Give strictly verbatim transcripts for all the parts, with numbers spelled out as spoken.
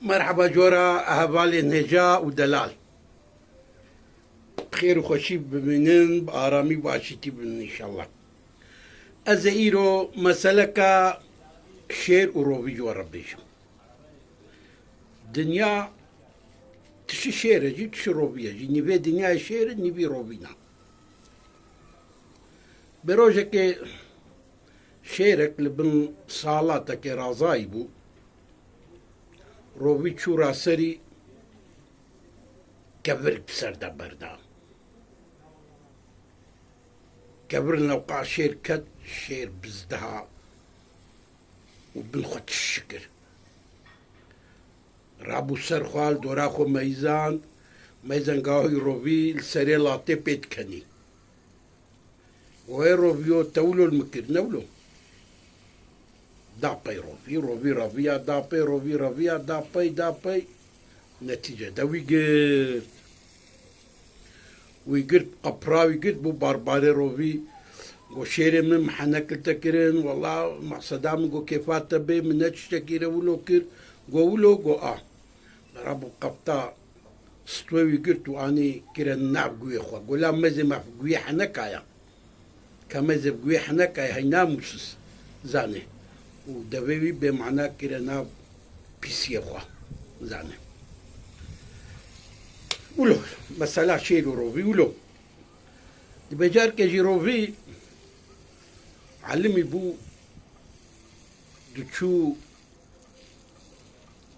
Merheba cora hevalên hêja û delal. Bi xêr û xweşî bimînin, bi aramî û aşîtî bimînin înşallah. Ez ê îro meseleka şêr û rovî ji we re bêjim. Dinya tişî şêr e jî, tişî rovî ye jî. Nîvê dinyayê şêr e, nîvî rovî ne. Bi rojekê şêrek li bin salatekê razayî bû. Rovî çû raserî, kevirek bi ser de berda. Kevir li newqa şêr ket, şêr bizdiha û bin xwe tişik kir. Rabû ser xwe, li dora xwe meyzand, meyzand gawî rovî li serê latê pê dikenî. Wê roviyo te wilo li min kir, ne wilo? Da pey rovî, rovî reviya, da pey rovî reviya, da pey, da pey. Netîce de wî girt. Wî girt, qepra wî girt, bû barbarê rovî. Go şêrê min, min henek li te kirin, wela maqseda min go kêfa te bê, min ne tiştekî re wilo kir. Go wilo, go a. Rabû qepta stûyê wî girt û anî kire nav guhê xwe. Go la mezê me guhê heneka ya. Ka mezê guhê heneka ya, hey namûsiz, zanê. Û devê wî bêmana kire nav pîsiyê xwe, zanê. Wilo, mesela şêr û rovî wilo. Dibe carke jî rovî elimî bû, diçû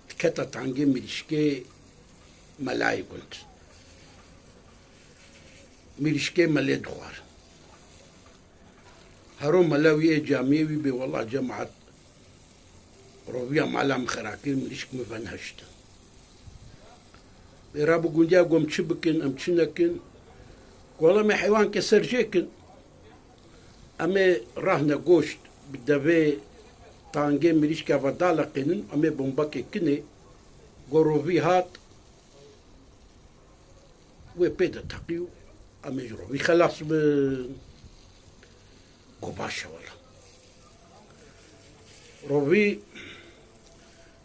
diketa tangê mirîşkê melayê gund. Mirîşkê melê dixwar. Hero mela wî ê camiyê wî bê, wela cemaet, roviya mala min xera kir, mirîşk min venehiştin. Bê rabû gundiya, go em çi bikin, em çi nekin? Go wela em ê heywankê ser jê kin. Em ê rahne goşt bi devê tangê mirîşka ve daleqînin, em ê bombekê kinê. Go rovî hat, wê pê de teqî û em ê ji rovî xelas bin. Go baş e wela. Rovî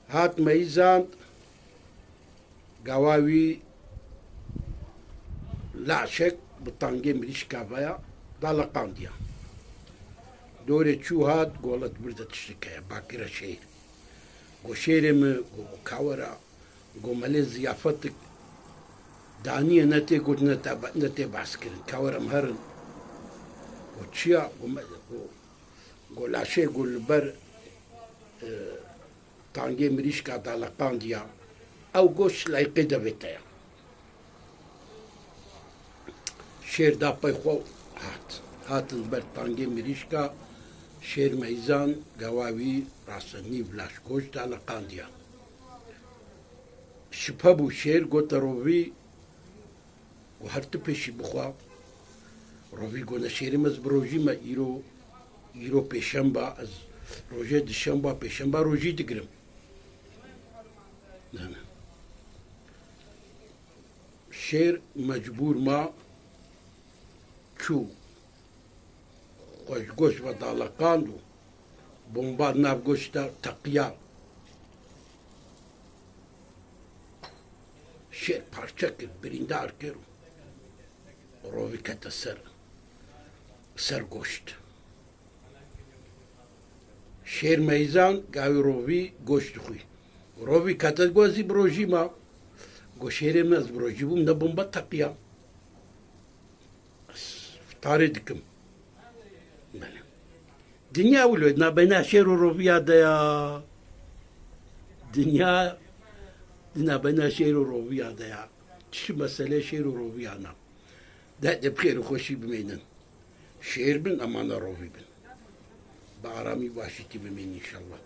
hat meyzand, gawa wî laşek bi tangê mirîşka ve ya daleqandiya. Dorê çû hat, go wela di vir de tiştek heye, bakire şêr. Go şêrê min, go kawera, go melê ziyafetik daniye, ne tê got, ne tê, ne tê behs kirin. Kawera em herin. Go çiya, go me, go, go laşê, go li ber, e, tangê mirîşka daleqandiya. Ew goşt leyqê devê te ya. Şêr da pey xwe hat. Hatin ber tangê mirîşka, şêr meyzan, gawa wî rase nîv laş goşt daleqandiya. Şipe bû, şêr gote rovî, û her tu pêşî bixwe. Rovî gone şêrê me, ez bi rojî me, îro, îro pêşemba, ez rojê dişemba, pêşemba rojî digirim. Ne, ne. Şêr mecbûr ma, çû. Xwe ji goşt ve daleqand û bomba nav goşt de teqiya. Şêr parçe kir, birîndar kir û rovî kete ser, ser goşt. Şêr meyzan, gavê rovî goşt dixwî. Rovî kete, go ez ê bi rojî ma. Go şêrê min, ez bi rojî bûm, ne bomba teqiya. Ez fitarê dikim. Belê. Dinya wilo di nabeyna şêr û roviya de ya. Dinya di nabeyna şêr û roviya de ya. Çi mesele şêr û roviya ne. De, de bi xêr û xweşî bimînin. Şêr bin, emana rovî bin. Bi aramî û aşîtî bimînin înşallah.